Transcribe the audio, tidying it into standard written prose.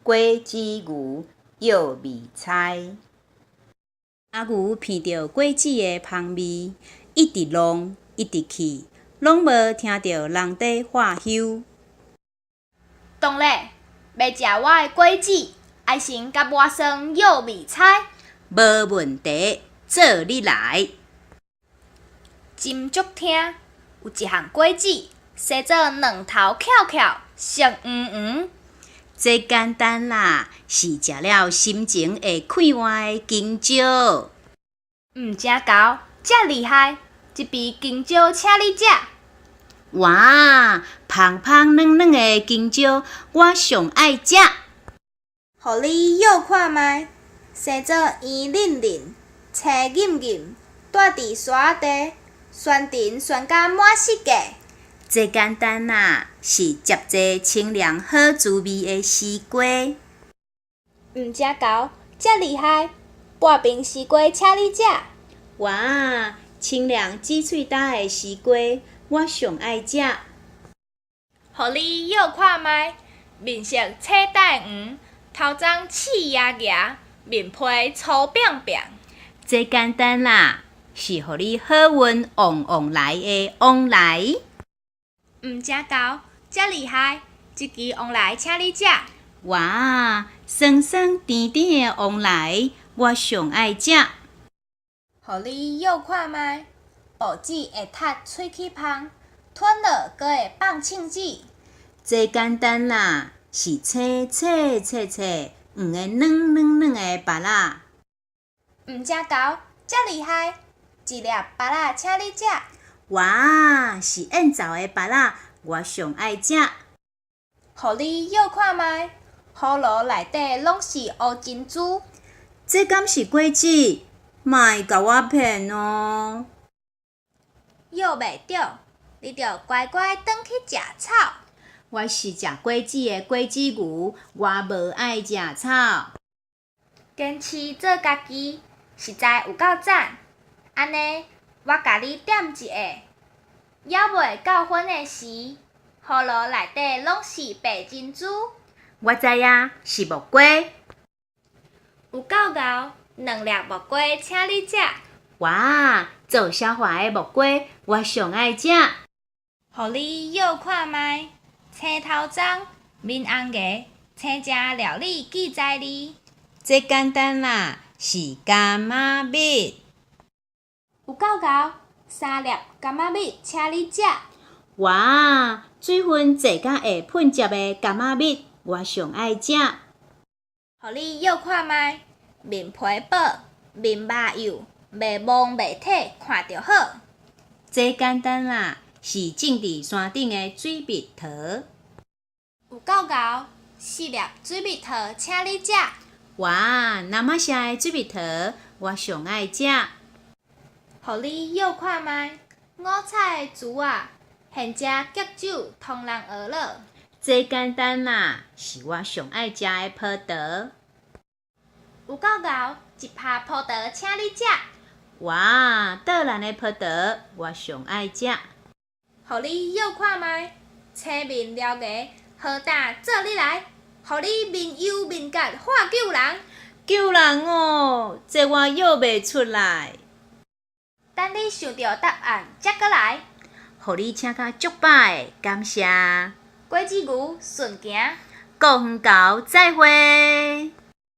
果子牛藥味猜。阿牛闻著果子的芳味，一直弄，一直去，攏無聽著人佇喝休。當然，欲食我的果子，愛先共我耍藥味猜。無問題，做你來。斟酌聽，有一項果子，生做兩頭翹翹，色黃黃。這簡單啦，是食了心情會快活的香蕉。毋成猴，遮厲害！這支香蕉請你食。哇，芳芳軟軟的香蕉，我上愛食。予你臆看覓，生做圓輪輪、青韌韌，蹛佇山仔地，酸甜酸甲滿世界。這簡單啦，是接濟清涼好滋味的西瓜。毋成猴，遮厲害！薄冰西瓜請你食。哇，清涼紫喙焦的西瓜，我上愛食。予你臆看覓，面色青帶黃，頭鬃刺牙牙，面皮粗扁扁。這簡單啦，是予你好運旺旺來的旺來。毋成猴，遮厲害！這支旺來請你食。哇，酸酸甜甜的旺來，我上愛食。予你臆看覓，報紙會窒喙齒芳，吞落閣會放銃子。這簡單啦，是青脆脆脆、黃的軟軟軟的芭樂。毋成猴，遮厲害！一粒芭樂請你食。哇，是燕巢的芭樂，我上愛食。予你臆看覓，葫蘆內底攏是烏珍珠。這敢是果子？莫共我騙喔！臆袂著，你著乖乖轉去食草。我是食果子的果子牛，我無愛食草。堅持做家己，實在有夠讚。按呢，我共你點一下，猶未到分的時，葫蘆內底攏是白珍珠。我知影，是木瓜。有夠𠢕，兩粒木瓜請你食。哇，做消化的木瓜，我上愛食。予你臆看覓，青頭鬃，面紅額，青食料理記在字。這簡單啦，是柑仔蜜。有夠𠢕，三粒柑仔蜜請你食。哇，水分濟甲會噴汁的柑仔蜜，我上愛食。予你臆看覓，面皮薄，面肉幼，袂摸袂體，看著好。這簡單啦，是種佇山頂的水蜜桃。有夠𠢕，四粒水蜜桃請你食。哇，那麼聲的水蜜桃，我上愛食。予你臆看覓，五彩的珠仔，現食菊酒通人學樂。這簡單啦，是我上愛食的葡萄。有夠𠢕，一拍葡萄請你食。哇，桌蘭的葡萄，我上愛食。予你臆看覓，青面獠牙，好膽做你來，予你面憂面結喝救人。救人喔，這我臆袂出來。等你想著答案，才閣來。予你請甲足飽的，感謝。果子牛順行。顧遠猴，再會。